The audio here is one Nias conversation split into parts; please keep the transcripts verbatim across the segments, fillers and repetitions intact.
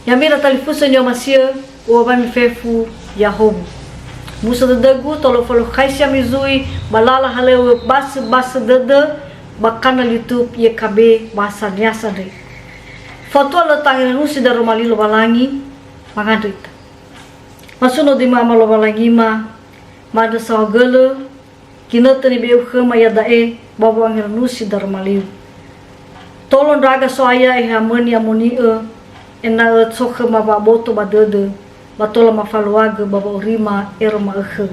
Ya'ami ira talifusö ni'omasi'ö, uŵa'ö wami fefu ya'ahowu. Musa dödögu, tolo falukhaisi ami zui ba lala halöŵö basöbasö dödö ba kanal YouTube Y K B Bahasa Nias andre. Fatua lö tangerenusi daroma li Lowalangi, mangandrö ita. Masuno döi-Ma Ama Lowalangima, ma'andrö saohagölö, ginötö nibe'eu khöma iada'e ba wa'angerenusi daroma liu. Tolo ndra'aga So'aya eheha möi ni'amoni'ö, ena'ö so khöma wa'aboto ba dödö, ba tola mafaluagö ba wa'aurima ero ma'ökhö.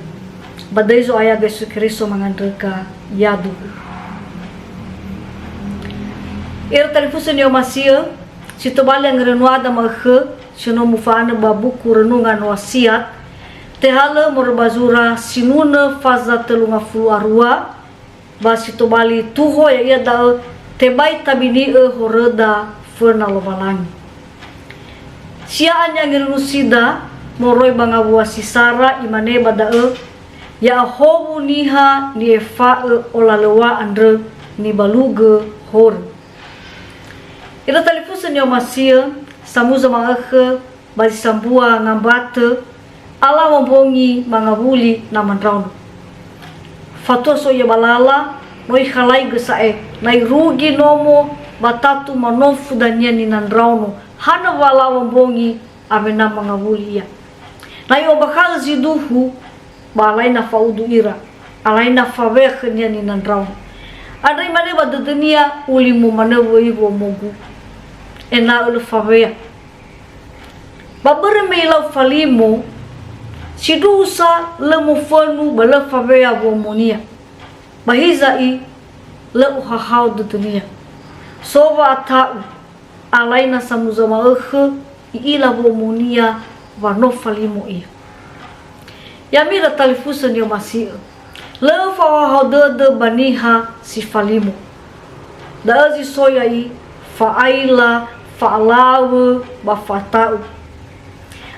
Ba döi Zo'aya Yesu Keriso mangandröga, ya'aduhu. Ira talifusö ni'omasi'ö, si tobali angerenuada ma'ökhö, si no mufa'anö ba buku Renungan Wasiat, tehalö moroi ba zura sinunö faza tölu ngafulu arua, ba si tobali tuho, ya'ia da'ö, tebai tabini'ö horöda föna Lowalangi. Sia'a ni'angererusida moroi ba ngawua si sara, imane ba da'ö, "Ya'ahowu niha ni'efa'ö olalöŵa andrö nibalugö horö." Ira talifusö ni'omasi'ö, samuza ma'ökhö ba zi sambua ngambatö, alaŵa mbongi mangawuli nama ndraono. Fatua so ia ba lala, no ikhalaigö sa'ae, na irugi nomo ba tatu manofu dania nina ndraono, hana wa alaŵa mbongi awena mangawuli ia. Na i'ombakha'ö zi duhu, ba alai na fa'udu ira, alai na fawea khönia nina ndraono. Andrö imane ba dödönia, "Ulimo manö wöi womogu, ena'ö lö fawea." Ba börö me ilau falimo, sindruhu sa lö mofönu ba lö fawea womonia. Ba hiza'i, lö ohahau dödönia. So wa'ata'u, alai na samuza ma'ökhö, i'ila womonia wa no falimo ia. Ya'ami ira talifusö ni'omasi'ö, lö fa'ohahau dödö ba niha si falimo. Da'ö zi so ya'i, fa'aila, fa'alaŵö, ba fa'ata'u.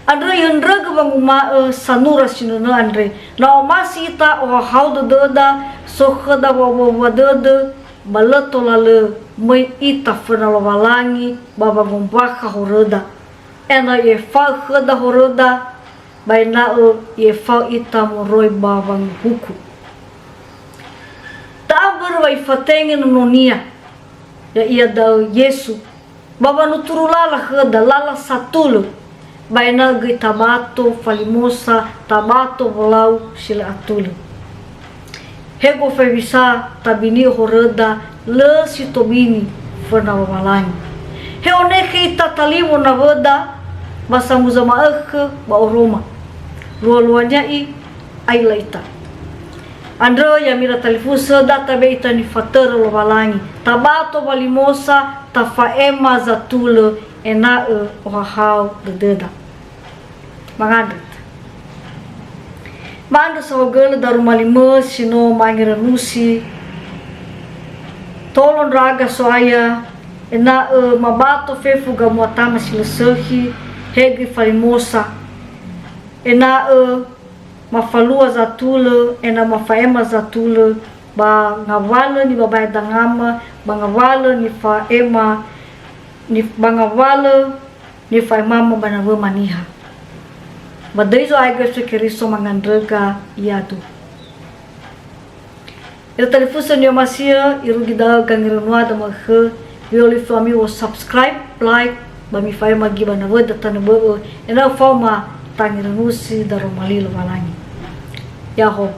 Andrö ihöndrögö wanguma'ö sanura sinönö andre, na omasi ita ohahau dödöda, so khöda wa'owua-wua dödö, ba lö tola lö möi ita föna Lowalangi ba wangombakha horöda. Ena'ö i'efa'ö khöda horöda, ba ena'ö i'efa'ö ita moroi ba wanguhuku. Da'a mbörö wa ifatenge nononia, ya'ia da'ö Yesu, ba wanuturu lala khöda, lala satulö, ba ena'ö göi tabato falimosa, tabato wolau si lö atulö. He gofu hewisa tabini'ö horöda, lö si tobini föna Lowalangi. He onekhe ita taliwo nawöda, ba samuza ma'ökhö ba oroma. Lua-luania i, aila ita. Andrö ya'ami ira talifusö, da tabe'e ita nifatörö Lowalangi. Tabato walimosa, tafa'ema zatulö, ena'ö ohahau dödöda. Mangandrö. Ma'andrö saohagölö daroma limö si no ma'angerenusi. Tolo ndra'aga So'aya, ena'ö mabato fefu gamuatama si lö sökhi, he göi falimosa. Ena'ö mafalua zatulö, ena'ö mafa'ema zatulö, ba ngawalö nibabae dangama, ba ngawalö nifa'ema, nif-, ba ngawalö nifa'emama ba nawöma niha. Ba döi Zo'aya Yesu Keriso mangandröga, ya'aduhu. Ira talifusö ni'omasi'ö, irugi da'ö gangerenuada ma'ökhö, mi'olifu ami wo subscribe, like, ba mifa'ema göi ba nawöda tanö bö'ö, ena'ö faoma tangerenusi daroma li Lowalangi. Ya'ahowu.